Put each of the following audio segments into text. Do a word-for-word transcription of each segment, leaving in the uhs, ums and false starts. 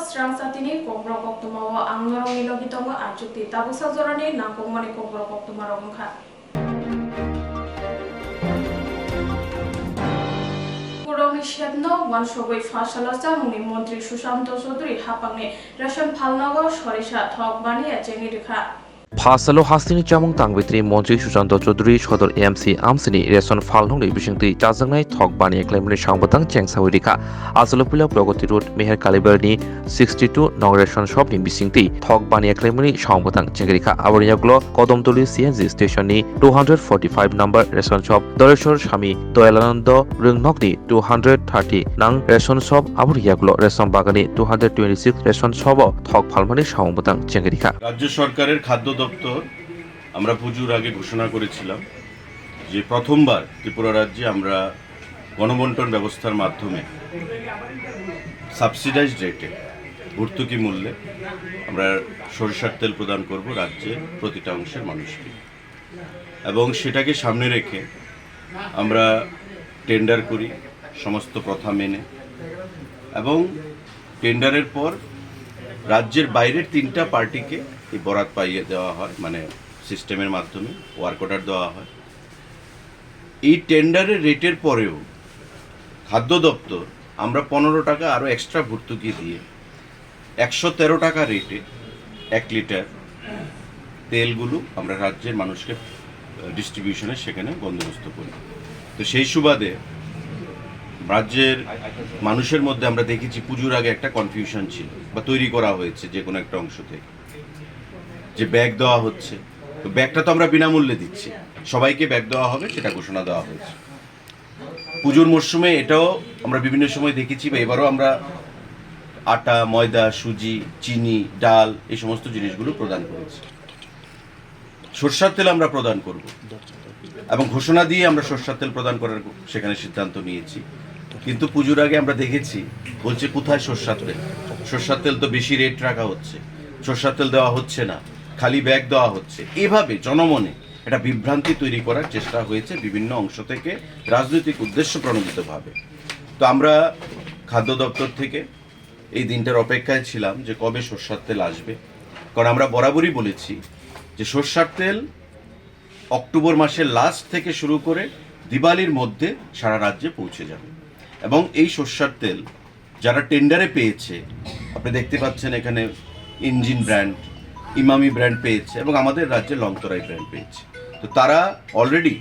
Srang satini kokborok koktwma o ang norokni logi tongo Achukti. Tabuksa jorani nangkukmani kokborok koktwma rok wngkha. Borokni sepno uansugwi pha salo chamungni montri Sushanta Chowdhury haphangni ration phalnogo sorisa thok baniya chengwi rikha. Pha salo hasteni chamung tangwi tini montri Sushanta Chowdhury Sodor A M C amsini ration phalnokni bisingtwi chajaknai thok baniya khlaimani samung bwtang chengsawi rikha. Achalo puila Pragati Road, Meher Kalibarni sixty two nong ration shop ni bisingtwi thok baniya khlaimani samung bwtang chengwi rikha. Aboni yagulo Kodomtoli C N G station ni two hundred forty five number ration shop, Doreshwar Sami Doyalanando Rwngnokni two hundred thirty nang ration shop, aboni yagulo Ration Bagani two hundred twenty six ration shop o thok phalmani samung bwtang chengwi rikha. রাজ্য সরকারের খাদ্য দপ্তর আমরা পুজোর আগে ঘোষণা করেছিলাম যে প্রথমবার ত্রিপুরা রাজ্যে আমরা গণবন্টন ব্যবস্থার মাধ্যমে সাবসিডাইজড রেটে ভর্তুকি মূল্যে আমরা সরিষার তেল প্রদান করব রাজ্যের প্রতিটা অংশের মানুষকে। এবং সেটাকে সামনে রেখে আমরা টেন্ডার করি সমস্ত প্রথা মেনে, এবং টেন্ডারের পর রাজ্যের বাইরের তিনটা পার্টিকে এই বরাত পাইয়ে দেওয়া হয়, মানে সিস্টেমের মাধ্যমে ওয়ার্ক অর্ডার দেওয়া হয়। এই টেন্ডারের রেটের পরেও খাদ্য দপ্তর আমরা পনেরো টাকা আরও এক্সট্রা ভর্তুকি দিয়ে একশো তেরো টাকা রেটে এক লিটার তেলগুলো আমরা রাজ্যের মানুষকে, আহ, ডিস্ট্রিবিউশনের সেখানে বন্দোবস্ত করি। তো সেই সুবাদে রাজ্যের মানুষের মধ্যে আমরা দেখেছি পুজোর আগে একটা কনফিউশন ছিল বা তৈরি করা হয়েছে যে কোনো একটা অংশ থেকে যে ব্যাগ দেওয়া হচ্ছে, তো ব্যাগটা তো আমরা বিনামূল্যে দিচ্ছি, সবাইকে ব্যাগ দেওয়া হবে সেটা ঘোষণা দেওয়া হয়েছে। পুজোর মরশুমে এটাও আমরা বিভিন্ন সময় দেখেছি বা এবারও আমরা আটা, ময়দা, সুজি, চিনি, ডাল এই সমস্ত জিনিসগুলো প্রদান করেছি। সর্ষার তেল আমরা প্রদান করব এবং ঘোষণা দিয়ে আমরা সর্ষার তেল প্রদান করার সেখানে সিদ্ধান্ত নিয়েছি। কিন্তু পুজোর আগে আমরা দেখেছি, বলছে, "কোথায় সর্ষার তেল? সর্ষার তেল তো বেশি রেট রাখা হচ্ছে, সর্ষার তেল দেওয়া হচ্ছে না, খালি ব্যাগ দেওয়া হচ্ছে।" এভাবে জনমনে একটা বিভ্রান্তি তৈরি করার চেষ্টা হয়েছে বিভিন্ন অংশ থেকে রাজনৈতিক উদ্দেশ্য প্রণোদিতভাবে। তো আমরা খাদ্য দপ্তর থেকে এই দিনটার অপেক্ষায় ছিলাম যে কবে সর্ষার তেল আসবে, কারণ আমরা বরাবরই বলেছি যে সর্ষার তেল অক্টোবর মাসের লাস্ট থেকে শুরু করে দিওয়ালির মধ্যে সারা রাজ্যে পৌঁছে যাবে। এবং এই সর্ষার তেল যারা টেন্ডারে পেয়েছে, আপনি দেখতে পাচ্ছেন এখানে ইঞ্জিন ব্র্যান্ড, ইমামি ব্র্যান্ড পেয়েছে এবং আমাদের রাজ্যে লংতরাই ব্র্যান্ড পেয়েছে। তো তারা অলরেডি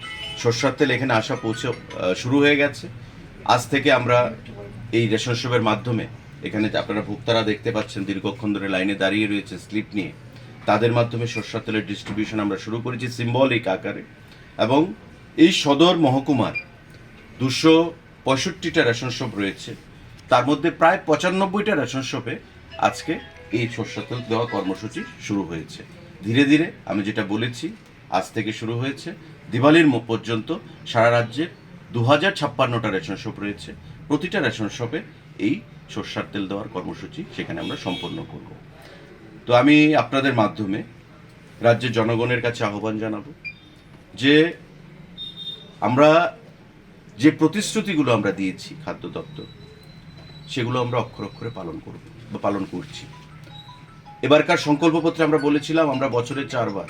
সর্ষার তেল এখানে আসা পৌঁছে, আহ, শুরু হয়ে গেছে। আজ থেকে আমরা এই রেশন শপের মাধ্যমে এখানে যে আপনারা ভোক্তারা দেখতে পাচ্ছেন, দীর্ঘক্ষণ ধরে লাইনে দাঁড়িয়ে রয়েছে স্লিপ নিয়ে, তাদের মাধ্যমে সর্ষার তেলের ডিস্ট্রিবিউশন আমরা শুরু করেছি সিম্বলিক আকারে। এবং এই সদর মহকুমার দুশো পঁয়ষট্টিটা রেশন শপ রয়েছে, তার মধ্যে প্রায় পঁচানব্বইটা রেশন শপে আজকে এই সর্ষার তেল দেওয়া কর্মসূচি শুরু হয়েছে। ধীরে ধীরে, আমি যেটা বলেছি, আজ থেকে শুরু হয়েছে, দিওয়ালির ম-, পর্যন্ত সারা রাজ্যের দু হাজার ছাপ্পান্নটা রেশন শপ রয়েছে, প্রতিটা রেশন শপে এই সর্ষার তেল দেওয়ার কর্মসূচি সেখানে আমরা সম্পন্ন করব। তো আমি আপনাদের মাধ্যমে রাজ্যের জনগণের কাছে আহ্বান জানাবো যে আমরা যে প্রতিশ্রুতিগুলো আমরা দিয়েছি খাদ্য দপ্তর, সেগুলো আমরা অক্ষরে অক্ষরে পালন করব বা পালন করছি। এবারকার সংকল্পপত্রে আমরা বলেছিলাম, আমরা বছরে চারবার,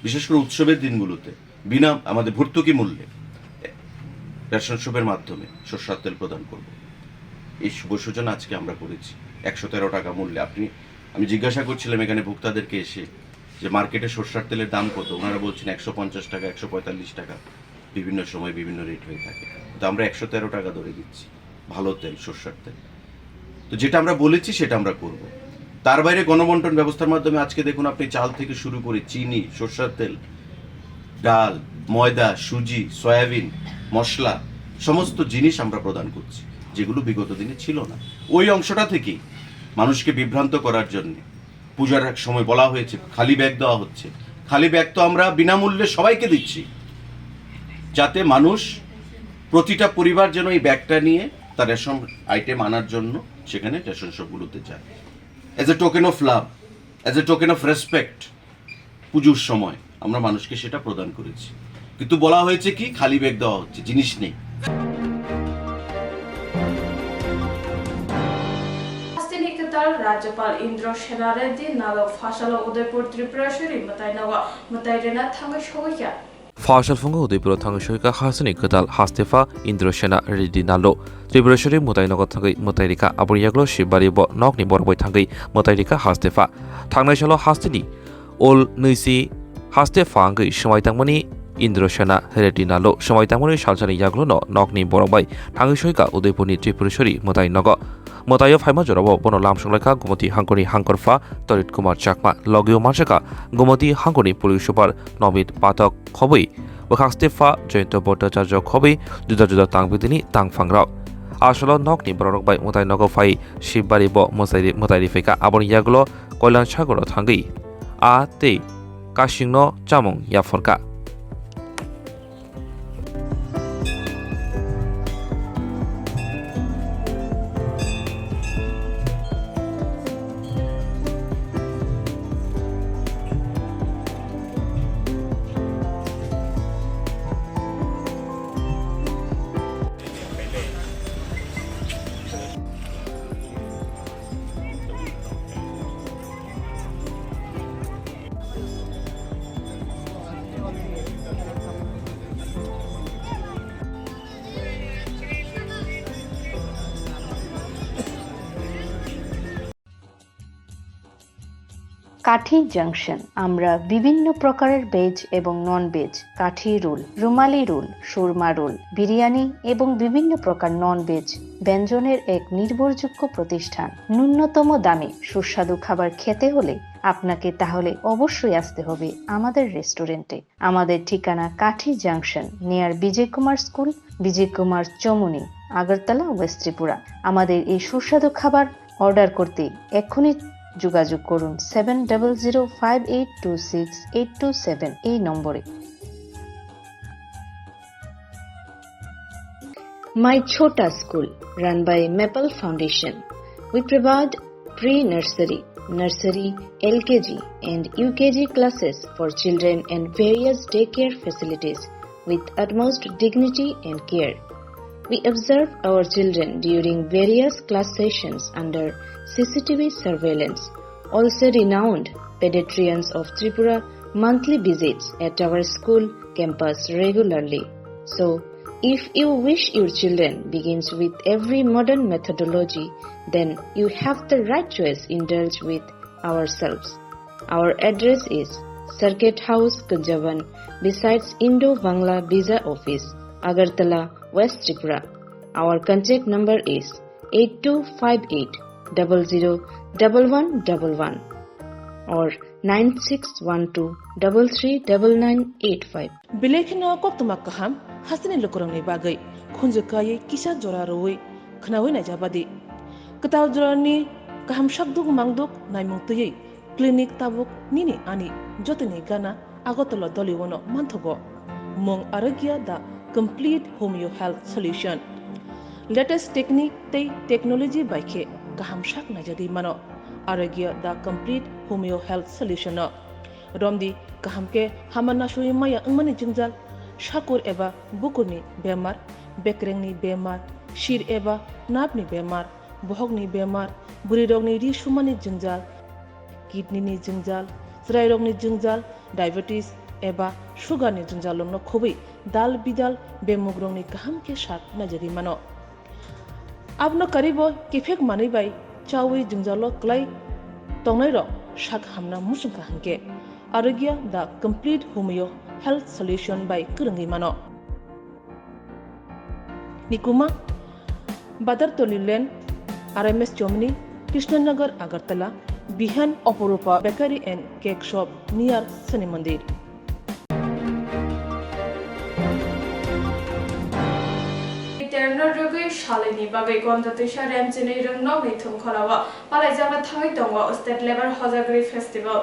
বিশেষ করে উৎসবের দিনগুলোতে, বিনা, আমাদের ভর্তুকি মূল্যে রেশন শপের মাধ্যমে সর্ষার তেল প্রদান করব। এই শুভ সূচনা আজকে আমরা করেছি একশো তেরো টাকা মূল্যে। আপনি, আমি জিজ্ঞাসা করছিলাম এখানে ভোক্তাদেরকে এসে যে মার্কেটে সর্ষার তেলের দাম কত, ওনারা বলছেন একশো পঞ্চাশ টাকা, একশো পঁয়তাল্লিশ টাকা, বিভিন্ন সময় বিভিন্ন রেট হয়ে থাকে। তো আমরা একশো তেরো টাকা ধরে দিচ্ছি ভালো তেল, সর্ষার তেল। তো যেটা আমরা বলেছি সেটা আমরা করব। তার বাইরে গণবন্টন ব্যবস্থার মাধ্যমে আজকে দেখুন, আপনি চাল থেকে শুরু করে চিনি, সর্ষার তেল, ডাল, ময়দা, সুজি, সয়াবিন, মশলা, সমস্ত জিনিস আমরা প্রদান করছি, যেগুলো বিগত দিনে ছিল না। ওই অংশটা থেকেই মানুষকে বিভ্রান্ত করার জন্য পূজার এক সময় বলা হয়েছে খালি ব্যাগ দেওয়া হচ্ছে। খালি ব্যাগ তো আমরা বিনামূল্যে সবাইকে দিচ্ছি, যাতে মানুষ, প্রতিটা পরিবার যেন এই ব্যাগটা নিয়ে তার রেশন আইটেম আনার জন্য সেখানে রেশন শপগুলোতে যায়। As a token of love, as a token of respect, পুজোর সময় আমরা মানুষকে সেটা প্রদান করেছি, কিন্তু বলা হয়েছে কি খালি ব্যাগ দেওয়া হচ্ছে, জিনিস নেই। Hasteni kwtal Rajyapal Indra Sena Reddy Nalo phasalo Udaipur Tripureshwari mwtai nogo mwtai rwna thangwi sogwi kha. Phasal phungo Udaipuro thangwi sogwi kha hasteni kwtal hastepha Indra Sena Reddy Nalo. Tripureshwari mwtai nogo thangwi mwtai rikha, aboni yagulo Shibari bo nokni borok bai thangwi mwtai rikha hastepha. Thangnai salo hasteni Ol Nwisi haste phangwi swmai tangmani Indra Sena Reddy Nalo swmai tangmani salsani yagulono nokni borok bai thangwi soika Udaipurni Tripureshwari mwtai nogo. Mwtaio phaima jorao bono lamsonglaikha Gumoti hangkoni hangkorpha Torit Kumar Chakma, logio mansakha Gumoti hangkoni police super Nomit Pathak khobwi, bwkhak stepha Jayanta Bhattacharya khobwi juda juda tangbidini tangphangrok. Asolo nokni bororok bai mwtai nogo phai Shibari bo mwtai ri-, mwtai riphaikha. Aboni yagulo Koilan Sagoro thangwi a tei kasingno chamung yapharkha. কাঠি জাংশন। আমরা বিভিন্ন প্রকারের ভেজ এবং non veg, কাঠি রোল, রুমালি রোল, সুরমা রোল, বিরিয়ানি এবং বিভিন্ন প্রকার non veg ব্যঞ্জনের এক নির্ভরযোগ্য প্রতিষ্ঠান। ন্যূনতম দামে সুস্বাদু খাবার খেতে হলে আপনাকে তাহলে অবশ্যই আসতে হবে আমাদের রেস্টুরেন্টে। আমাদের ঠিকানা Kathi junction, near Bijoy Kumar school, Bijoy Kumar Chowmuhani, Agartala, West Tripura. আমাদের এই সুস্বাদু খাবার অর্ডার করতে এক্ষুনি যোগাযোগ করুন seven double zero five eight two six eight two seven এই নম্বরে। My Chhota School, run by Maple Foundation. We provide pre-nursery, nursery, L K G and U K G classes for children and various daycare facilities with utmost dignity and care. We observe our children during various class sessions under C C T V surveillance. Also renowned pediatricians of Tripura monthly visits at our school campus regularly. So, if you wish your children begins with every modern methodology, then you have the right choice. Indulge with ourselves. Our address is Circuit House, Kunjaban, besides Indo-Bangla Visa Office, Agartala, West Tripura. Our contact number is eight two five eight double zero double one double one or nine six one two double three double nine eight five. Belai kheno koktwma kaham hasteni lukurokni bagwi khunju kaiwi kisa jora rwui khwnaui naijabadi. Kwtal jorani kaham sakduk mangduk naimung twiwi clinic tabuk nini ani jotoni gana Agartala Doliwono manthogo. Mung Arogya, the complete homeo health solution. Latest technique tei technology bai khe kaham sak naijagwi mano Arogya, the complete homeo health solution no. Romdi kaham khe hama nasui maya wngmani jwngjal, sakur eba bukurni bemar, bekrengni bemar, sir eba napni bemar, bohokni bemar, bwrwirokni ri sumani jwngjal, kidney ni jwngjal, chwrairokni jwngjal, diabetes eba sugar ni jwngjal rokno khobwi dal bidal bemugrokni kaham khe sak naijagwi mano. Abono karibo kiphek manwi bai chawi jwngjalo kwlai tongnairok sak hamna muchungkha hinkhe Arogya the complete homeo health solution bai kwrwngwi mano. Nikuma, Badartoli Lane, R M S Chomni, Krishnanagar, Agartala, Bihan Oporupa Bakery and Cake Shop near Shani Mandir. Terno rwgwi salini bagwi Gonda Twisa Remchini Rwngnokni thumkhorao palaijakna thangwi tongo State Level Hojagri Festival.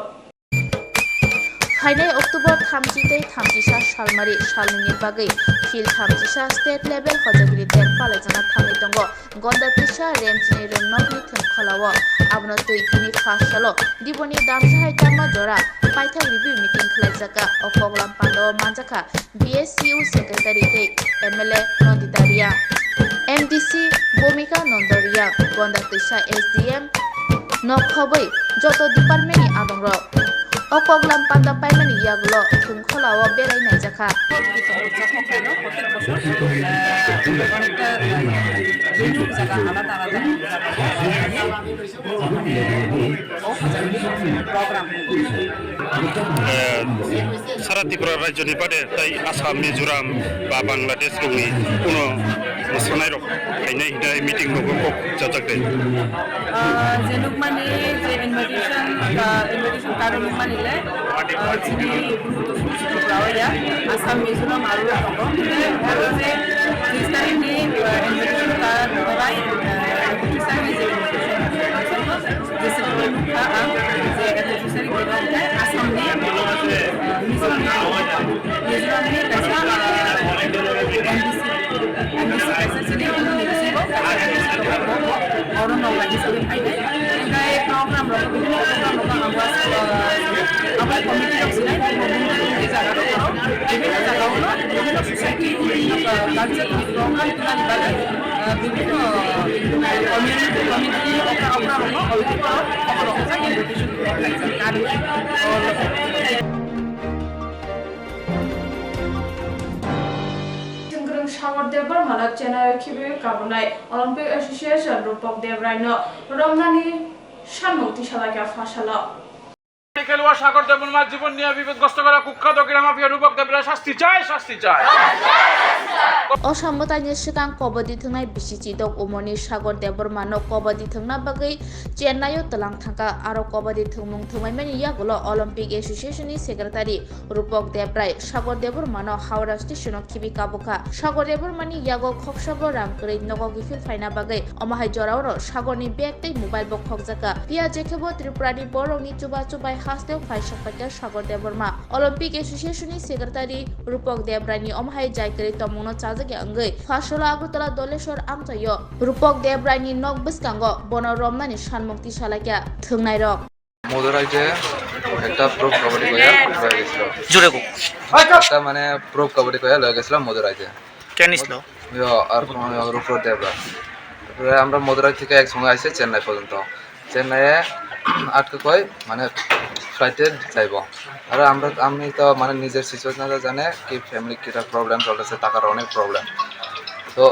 Phainai October thamchi tei thamchisa salmari salnwini bagwi Phil thamchisa State Level Hojagiri Day palaijakna thangwi tongo Gonda Twisa Remchini Rwngnokni thumkhorao. Abono twi tini first salo Diboni Damsahai Karma Jora paithak review meeting khwlaijakha. O program pandao manjakha B S C U Secretary tei M L A Nandita Reang, M D C Bhumika Nanda Reang, Gonda Twisa S D M Nok khobwi joto department ni adongrok o koklam panda paimani yagulo thwngkhwlao berai naijakha. Sara Tripura rajyoni bade tai Assam, Mizoram ba Bangladesh rokni kuno mwsanairok phainai hinwi meeting rogo kok chajak de. Ah, je nukmani je invitation, ah, invitation card nukmani le, ah, chini Tripura ya, Assam, Mizoram aro tongo. Aro je tris tarikh ni, ah, invitation card bai, ah, tris tarikh ni je invitation card. Jesa nukha ang je Assam ni, ah, Mizoram ni, Mizoram ni kaisa, ah, M D C, M D C kaisa chini, chini bisingo kaisa M D C tongo, oro nokla hisabe phainai. Hinkhe program rok, bibhinno program rok ang was, ah, abo committee rok sinai, bibhinno jaga rok, bibhinno jaga o, bibhinno society, bibhinno, ah, culture program, bagwi, ah, bibhinno, ah, community, community, okra, okra rokno, okra rokno, okra rokno, invitation rok khlaijak. Chwngkwrwng Sagar Debbarmano Chennai-o khibiwi kabunai Olympic Association Rupak Debrai no romnani sanmung tisalaikha pha salo. খেলোয়াড় সাগর দেববর্মা জীবন নিয়ে বিপদগ্রস্ত করা কুখ্যাত ক্রীড়া মাফিয়া রূপক দেবরায় শাস্তি চাই, শাস্তি চাই। O samwtaini swkang kobodi thwngnai bisi chidok umorni Sagar Debbarmano kobodi thwngna bagwi Chennai-o twlang thangkha. Aro kobodi thwngmung thwngmaimani yagulo Olympic Association ni secretary Rupok Debrai Sagar Debbarmano Howrah station-o khibi kabukha. Sagar Debbarmani yago khoksabo rang kwrwi nogo kiphil phaina bagwi omo hai jorao Sagarni bag tei mobile bo khokjakha. Phiya jekhebo Tripurani borokni chubachu bai hasteo phai sokphaikha Sagar Debbarma. Olympic Association-ni secretary Rupok Debraini omo hai jai kwrwi tongmungno chajakya wngwi Pharsalo Agartala Doleshwar amchaio Rupok Debraini nok bwskango bono romnani sanmung tisalaikha thwngnairok. মদুরাইতে একটা প্রো কাবাডি কয়া লয়ে গেছিল। জোরে কও। একটা মানে প্রো কাবাডি কয়া লয়ে গেছিল মদুরাইতে। কে নিছিল? ইয়ো, আর কোন রূপক দেবরা। তারপরে আমরা মদুরাই থেকে একসঙ্গে আইছে চেন্নাই পর্যন্ত। চেন্নাইয়ে আটকে কয় মানে ফ্লাইটে যাইব। আর আমরা, আমি তো মানে নিজের সিচুয়েশনটা জানে কি ফ্যামিলি কিটা প্রবলেম চলতেছে, টাকার অনেক প্রবলেম। তো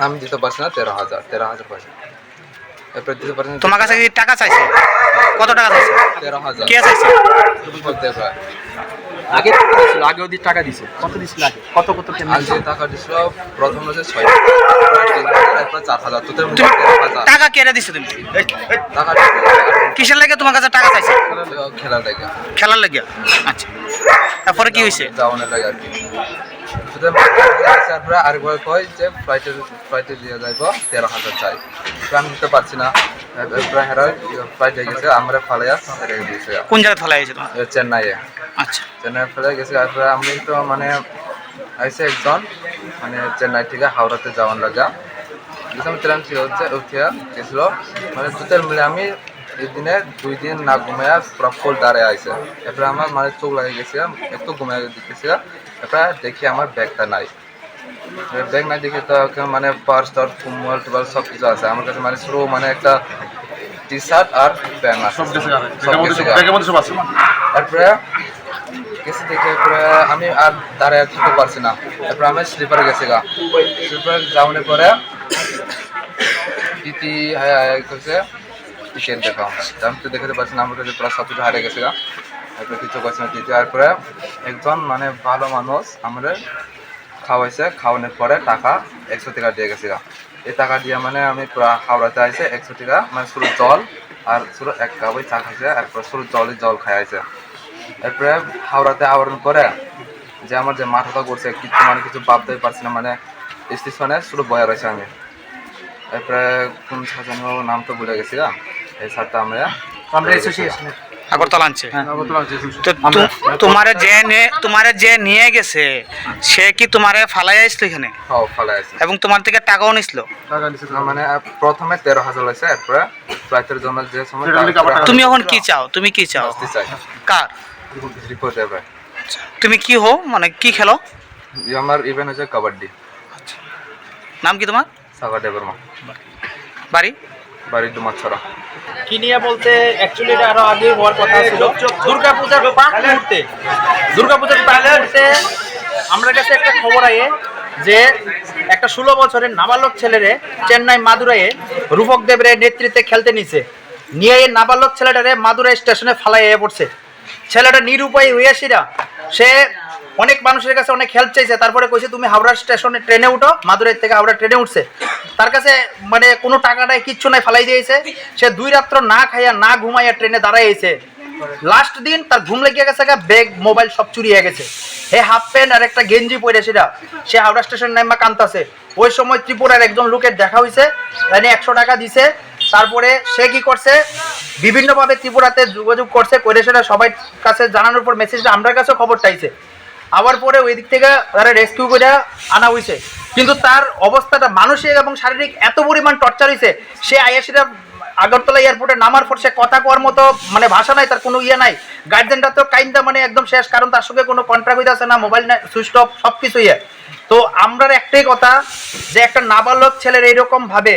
আমি দিতে পারছি না তেরো হাজার, তেরো হাজার পয়সা। এরপরে দিতে পারছি না। তোমার কাছে কি টাকা চাইছে? কত টাকা চাইছে? তেরো হাজার। কে চাইছে? রূপক দেবরা। আগে টাকা দিছিল, আগে ওদের টাকা দিছে। কত দিছিল আগে? কত, কত, কেমনে আগে দিছিল? টাকা দিছিল, প্রথম হচ্ছে ছয় হাজার, তারপরে তিন হাজার, এরপর চার হাজার, টোটাল মিলে তুমি তেরো হাজার। টাকা কেটে দিছো তুমি? টাকা দিছিল। কিসের লাগে তোমার কাছে টাকা চাইছে? খেলার লাগে। খেলার লাগে? আচ্ছা। তারপরে কি হইছে? যাওয়ানোর লাগে আর কি। টোটাল মিলে তেরো হাজার, তারপরে আরেকবার কয় যে ফ্লাইটের, ফ্লাইটে দিয়ে যাইব তেরো হাজার চাই। তো আমি দিতে পারছি না। এরপরে হেরা ফ্লাইটে গেছে, আমরা ফালাইয়া হেরা গেছে। কোন জায়গায় ফালাই হয়েছে তোমার? এ, চেন্নাইয়ে। আচ্ছা। চেন্নাই ফেলে গেছি, তারপরে আমি তো মানে আইসে একজন মানে চেন্নাই থেকে হাওড়াতে যাওয়ার লাগা। গেছিলাম ট্রেন থেকে হচ্ছে উঠিয়া গেছিল, মানে টোটাল মিলে আমি এই দিনে দুই দিন না ঘুমাইয়া পুরো ফুল দাঁড়ায় আইসে। এরপরে আমার মানে চোখ লাগে গেছে, একটু ঘুমাই গেছে, এরপরে দেখি আমার ব্যাগটা নাই। ব্যাগ নাই দেখে তো ওখানে মানে পার্স টার্স, মোবাইল টোবাইল সব কিছু আছে। আমার কাছে মানে শুধু মানে একটা টি শার্ট আর প্যান্ট আছে। সব গেছে আর কি। সব ব্যাগের মধ্যে গেছে সব, গা। ব্যাগের মধ্যে সব আছে। তারপরে গেছে দেখে পরে আমি আর দাঁড়ায় থাকতে পারছি না। তারপরে আমি স্লিপার গেছি গা। স্লিপার যাওয়ানোর পরে টিটি হায় হায় করছে, টিকিট দেখাও। আমি তো দেখাতে পারছি না, আমার কাছে পুরো সব কিছু হারিয়ে গেছে গা। তারপরে কিছু করছে না টিটি। তারপরে একজন মানে ভালো মানুষ আমাদের খাওয়াইছে, খাওয়ানোর পরে টাকা একশো টাকা দিয়ে গেছে গা। এই টাকা দিয়ে মানে আমি পুরা হাওড়াতে আইছে একশো টাকা, মানে শুধু জল আর শুধু এক কাপই চা খাইছে, আর পুরো শুধু জলই জল খাই আইছে। এরপরে হাওড়াতে আওয়ার পরে যে আমার যে মাথাটা ঘুরছে, কিছু মানে কিছু ভাবতেই পারছি না, মানে স্টেশনে শুধু বয়া রয়েছে আমি। এরপরে কোন স্যার যেন, নাম তো ভুলে গেছি গা, এই স্যারটা আমরা আমরা অ্যাসোসিয়েশনের। আগরতলা আনছে। হ্যাঁ, আগরতলা আনছে। তো আমরা তু-, তোমারে যে নিয়ে, তোমারে যে নিয়ে গেছে, সে কি তোমারে ফালাই আসলো এখানে? হ্যাঁ, ফালাই আসলো। এবং তোমার থেকে টাকাও নিছিল? টাকা নিছিল। না, মানে, আহ, প্রথমে তেরো হাজার হয়েছে, এরপরে ফ্লাইটের জন্য যে সময় সেটা নিয়ে আবার টাকা তুমি এখন কি চাও? তুমি কি চাও? শাস্তি চাই। কার? রিপোর্ট দেবে। আচ্ছা। তুমি কি হও? মানে, কি খেলো? ই আমার ইভেন্ট হচ্ছে কাবাডি। আচ্ছা। নাম কি তোমার? সাগর দেববর্মা। বাড়ি? বাড়ি ডুমারছড়া। কি নিয়ে বলতে, actually এটা আরো আগে হওয়ার কথা ছিল। দুর্গাপূজার প্রাক মুহূর্তে, দুর্গাপূজার প্রাক মুহূর্তে আমার কাছে একটা খবর আয়ে যে একটা ষোলো বছরের নাবালক ছেলেরে চেন্নাই মাদুরাইয়ে রূপক দেবের নেতৃত্বে খেলতে নিছে, নিয়ে এই নাবালক ছেলেটারে মাদুরাই স্টেশনে ফালাইয়া পড়ছে। ছেলেটা নিরুপায় হইয়া সেটা, সে অনেক মানুষের কাছে অনেক হেল্প চাইছে, তারপরে কইছে, "তুমি হাওড়া স্টেশনে ট্রেনে উঠো।" মাদুরাই থেকে হাওড়া ট্রেনে উঠছে, তার কাছে মানে কোনো টাকা নাই, কিচ্ছু নাই, ফালাই দিয়েছে। সে দুই রাত্র না খাইয়া না ঘুমাইয়া ট্রেনে দাঁড়াইছে। লাস্ট দিন তার ঘুম লেগে গেছে গা, ব্যাগ, মোবাইল সব চুরি হয়ে গেছে। হে হাফ প্যান্ট আর একটা গেঞ্জি পরে সেটা, সে হাওড়া স্টেশন নাইমা কান্তাছে। ওই সময় ত্রিপুরার একজন লোকের দেখা হইছে, মানে একশো টাকা দিছে। তারপরে সে কি করছে, বিভিন্নভাবে ত্রিপুরাতে যোগাযোগ করছে, করে সেটা সবাই কাছে জানানোর পর মেসেজটা আমরার কাছে খবর চাইছে। আবার পরে ওই দিক থেকে তারা রেস্কিউ করে আনা হইছে, কিন্তু তার অবস্থাটা মানসিক এবং শারীরিক এত পরিমাণ টর্চার হইছে, সে আইয়া সেটা আগরতলা এয়ারপোর্টে নামার পর সে কথা কওয়ার মতো মানে ভাষা নাই, তার কোনো ইয়ে নাই। গার্জেনটা তো কাইন্দা মানে একদম শেষ, কারণ তার সঙ্গে কোনো কন্ট্যাক্ট হইতেছে না, মোবাইল নাই, সুইচ অফ, সব কিছু ইয়ে। তো আমরার একটাই কথা যে একটা নাবালক ছেলের এইরকম ভাবে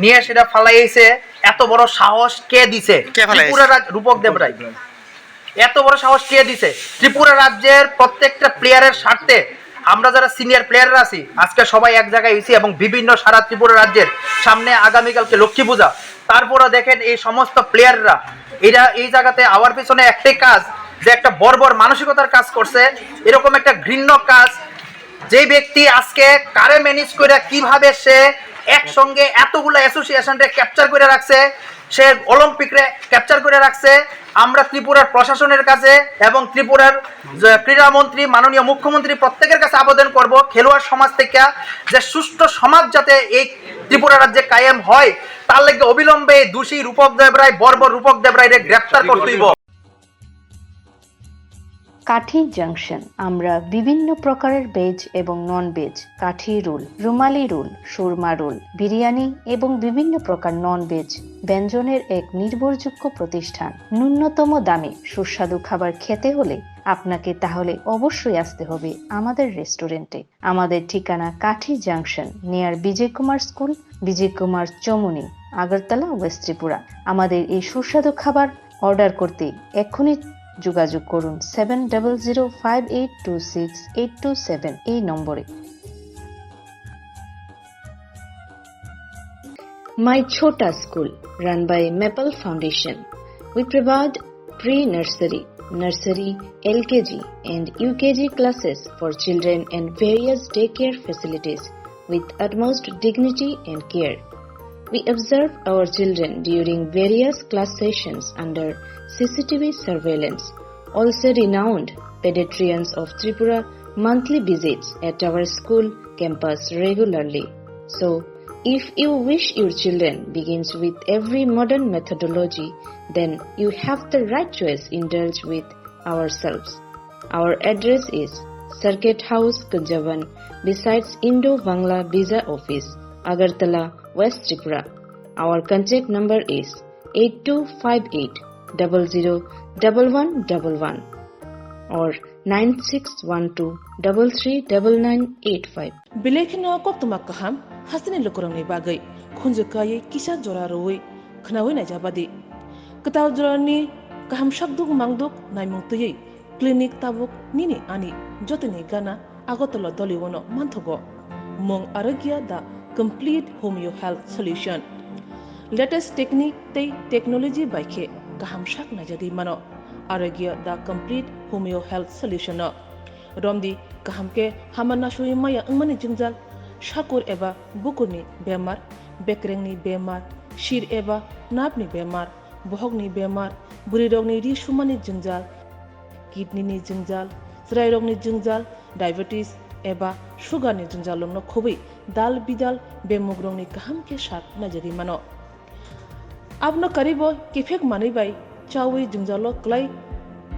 নিয়ে সেটা ফালাইছে, এত বড় সাহস কে দিছে? কে ফালাইছে? ত্রিপুরা রাজ-, রূপক দেব রায়। এত বড় সাহস কে দিছে? ত্রিপুরা রাজ্যের প্রত্যেকটা প্লেয়ারের স্বার্থে আমরা যারা সিনিয়র প্লেয়াররা আছি, আজকে সবাই এক জায়গায় হইছি এবং বিভিন্ন সারা ত্রিপুরা রাজ্যের সামনে আগামীকালকে লক্ষ্মী পূজা, তারপরে দেখেন এই সমস্ত প্লেয়াররা এরা এই জায়গাতে আওয়ার পিছনে একটাই কাজ, যে একটা বর্বর মানসিকতার কাজ করছে, এরকম একটা ঘৃণ্য কাজ। যে ব্যক্তি আজকে কারে ম্যানেজ করে কিভাবে সে একসঙ্গে এতগুলা অ্যাসোসিয়েশনরে ক্যাপচার করে রাখছে, সে অলিম্পিকরে ক্যাপচার করে রাখছে, আমরা ত্রিপুরার প্রশাসনের কাছে এবং ত্রিপুরার যে ক্রীড়ামন্ত্রী, মাননীয় মুখ্যমন্ত্রী প্রত্যেকের কাছে আবেদন করব, খেলোয়াড় সমাজ থেকে যে সুষ্ঠু সমাজ যাতে এই ত্রিপুরা রাজ্যে কায়েম হয়, তার লাগি অবিলম্বে এই দোষী রূপক দেব রায়, বর্বর রূপক দেব রায়রে গ্রেপ্তার করতে হইব। কাঠি জাংশন, আমরা বিভিন্ন প্রকারের ভেজ এবং নন ভেজ, কাঠি রোল, রুমালি রোল, সুরমা রোল, বিরিয়ানি এবং বিভিন্ন প্রকার নন ভেজ ব্যঞ্জনের এক নির্ভরযোগ্য প্রতিষ্ঠান। ন্যূনতম দামে সুস্বাদু খাবার খেতে হলে আপনাকে তাহলে অবশ্যই আসতে হবে আমাদের রেস্টুরেন্টে। আমাদের ঠিকানা Kathi junction, near Bijoy Kumar school, Bijoy Kumar Chowmuhani, Agartala, West Tripura. আমাদের এই সুস্বাদু খাবার অর্ডার করতে এক্ষুনি যোগাযোগ করুন seven double zero five eight two six eight two seven এই নম্বরে। My Chhota School, run by Maple Foundation. We provide pre-nursery, nursery, L K G and U K G classes for children and various daycare facilities with utmost dignity and care. We observe our children during various class sessions under C C T V surveillance. Also, renowned pediatricians of Tripura monthly visits at our school campus regularly. So, if you wish your children begins with every modern methodology, then you have the right choice. Indulge with ourselves. Our address is Circuit House, Kunjaban, besides Indo-Bangla Visa Office, Agartala, West Tripura. Our contact number is eight two five eight double zero double one double one or nine six one two double three double nine eight five. Belai kheno koktwma kaham hasteni lukurokni bagwi khunju kaiwi kisa jora rwui khnaui naijabadi. Kwtal jorani kaham sakduk mangduk naimung twiwi clinic tabuk nini ani jotoni gana Agartala Doliwano manthogo. Mung Arogya the complete homeo health solution. Latest technique tei technology bai khe kaham sak naijagwi mano Arogya the complete homeo health solution no. Romdi kaham khe hama nasugwi maya wngmani jwngjal, sakur eba bukurni bemar, bekrengni bemar, sir eba nerve ni bemar, bohokni bemar, bwrwirokni ri sumani jwngjal, kidney ni jwngjal, chwrairokni jwngjal, diabetes eba sugar ni jwngjalrokno khobwi dal bidal bemugrokni kaham khe sak naijagwi mano. Abono karwibo kiphek manwi bai chaui jwngjalo kwlai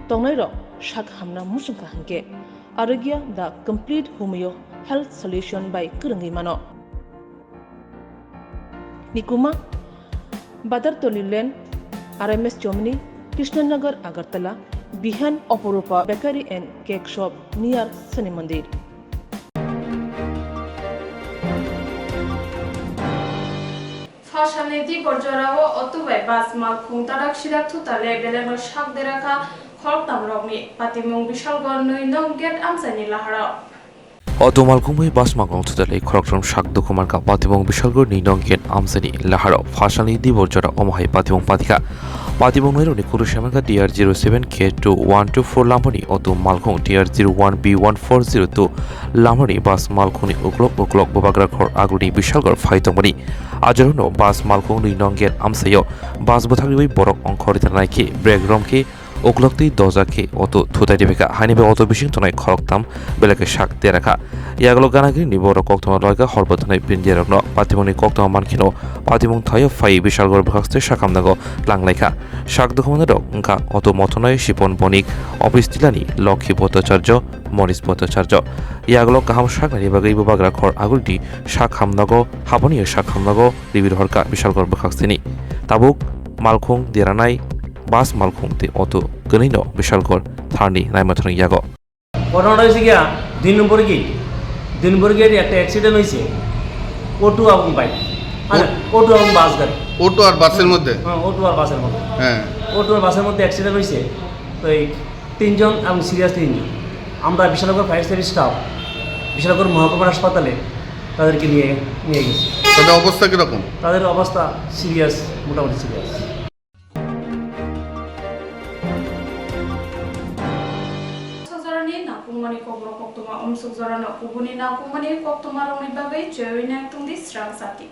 tongnairok sak hamna muchungkha hinkhe Arogya the complete homeo health solution bai kwrwngwi mano. Nikuma, Badartoli Lane, R M S Chomni, Krishnanagar, Agartala, Bihan Oporupa Bakery and Cake Shop near Shani Mandir. Phasalni dibor jorao auto bai bus malkhung tarak sirak thutale belengno sak derakha khoroktamrokni patimung Bishalgarh nwi nong gate amchaini laharo. Auto malkhung bai bus malkhung thutale khoroktham sak dukhu mankha patimung Bishalgarh nwi nong gate amchaini laharo phasalni dibor jora omo hai patimung patikha. Patimung noirokni kuru semanka D R zero seven K two one two four lamani auto malkhung D R zero one B one four zero two lamani bus malkhungni uklok uklok bubagra khor agulni Bishalgarh phai tongmani. Ajorokno bus malkhung nwi nong gate amsaio bus bwthakriwi borok ongkhorwi tanai khe brake rom khe uklok twi doja khe auto thutai ribikha. Haini bai auto bising tongnai khoroktham belai khe sak derakha. Yagulo ganagini borok koktwma loikha horbo tongnai Indiarokno. Patimungni koktwma mankheno patimung thaio phai Bishalgarh bwkhakste sakhamnago langlaikha. Sak dukhumanirok wngkha auto mothonai Sipon Bonik, Office Tilani, Lokhi Bhattacharya, Monish Bhattacharya. Yagulo kaham saknaini bagwi bubagra khor agulni sak hamnago, haboni sak hamnago ribi rohorkha Bishalgarh bwkhaksini. Tabuk malkhung deranai bus malkhung tei auto kwnwino Bishalgarh tharni naima thani yago. ঘটনাটা হয়েছে গিয়া দুই নম্বর গেট, দুই নম্বর গেটে একটা অ্যাক্সিডেন্ট হয়েছে, অটো এবং বাইক, মানে, অটো এবং বাস গাড়ি। অটো আর বাসের মধ্যে? হ্যাঁ, অটো আর বাসের মধ্যে। হ্যাঁ। অটো আর বাসের মধ্যে অ্যাক্সিডেন্ট হয়েছে। তো এই তিনজন এবং সিরিয়াস তিনজন। আমরা Bishalgarh fire service staff Bishalgarh মহকুমার হাসপাতালে তাদেরকে নিয়ে, নিয়ে গেছি। তাদের অবস্থা কিরকম? তাদের অবস্থা সিরিয়াস, মোটামুটি serious. Sokjorani nangkukmani kokborok koktwma, umsuk jorano kubuni nangkukmani koktwmarokni bagwi chwewino tongdi srang sati.